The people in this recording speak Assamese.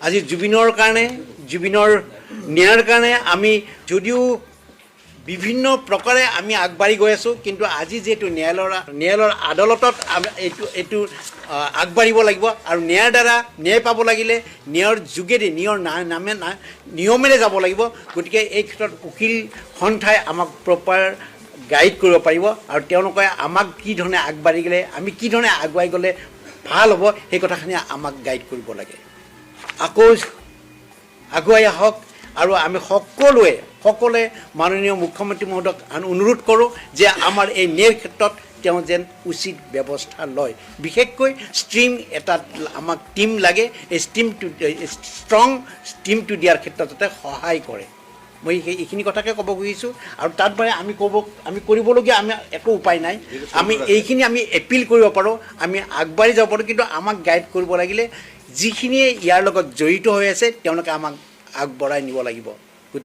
আজি জুবিনৰ কাৰণে, জুবিনৰ ন্যায়ৰ কাৰণে আমি যদিও বিভিন্ন প্ৰকাৰে আমি আগবাঢ়ি গৈ আছোঁ, কিন্তু আজি যিহেতু ন্যায়ালয়ৰ আদালতত আমি এইটো আগবাঢ়িব লাগিব আৰু ন্যায়ৰ দ্বাৰা ন্যায় পাব লাগিলে ন্যায়ৰ যোগেদি ন্যায়ৰ নামে নিয়মেৰে যাব লাগিব। গতিকে এই ক্ষেত্ৰত উকিল সন্থাই আমাক প্ৰপাৰ গাইড কৰিব পাৰিব আৰু তেওঁলোকে আমাক কি ধৰণে আগবাঢ়ি গ'লে, আমি কি ধৰণে আগুৱাই গ'লে ভাল হ'ব, সেই কথাখিনি আমাক গাইড কৰিব লাগে। আকৌ আগুৱাই আহক আৰু আমি সকলোৱে মাননীয় মুখ্যমন্ত্ৰী মহোদয়ক আমি অনুৰোধ কৰোঁ যে আমাৰ এই ন্যায়ৰ ক্ষেত্ৰত তেওঁ যেন উচিত ব্যৱস্থা লয়। বিশেষকৈ ষ্ট্ৰীম এটাত আমাক টীম লাগে, এই ষ্ট্ৰীমটো, ষ্ট্ৰং ষ্ট্ৰীমটো দিয়াৰ ক্ষেত্ৰত যাতে সহায় কৰে। মই এইখিনি কথাকে ক'ব খুজিছোঁ আৰু তাত বাৰে আমি কৰিবলগীয়া আমি একো উপায় নাই। আমি এইখিনি আমি এপিল কৰিব পাৰোঁ, আমি আগবাঢ়ি যাব পাৰোঁ, কিন্তু আমাক গাইড কৰিব লাগিলে যিখিনিয়ে ইয়াৰ লগত জড়িত হৈ আছে, তেওঁলোকে আমাক আগবঢ়াই নিব লাগিব।